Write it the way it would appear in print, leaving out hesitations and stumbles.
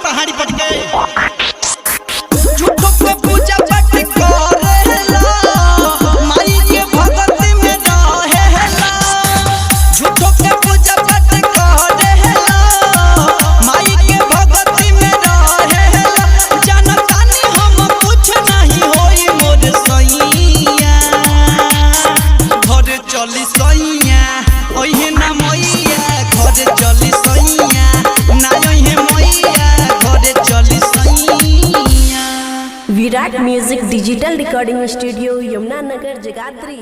तहाड़ी पटके। झूठो के पूजा पाठ करेला, माई के भगत में रहेला। झूठो के पूजा पाठ करेला, माई के भगत में रहेला। जनतानी हम कुछ नहीं होई मोर सैया, घर चली सैया ओहे ना मैया, घर चली सैया ना ओहे मैया, घर चली सैया। Virat music digital recording studio, Yamunanagar, Jagadhri.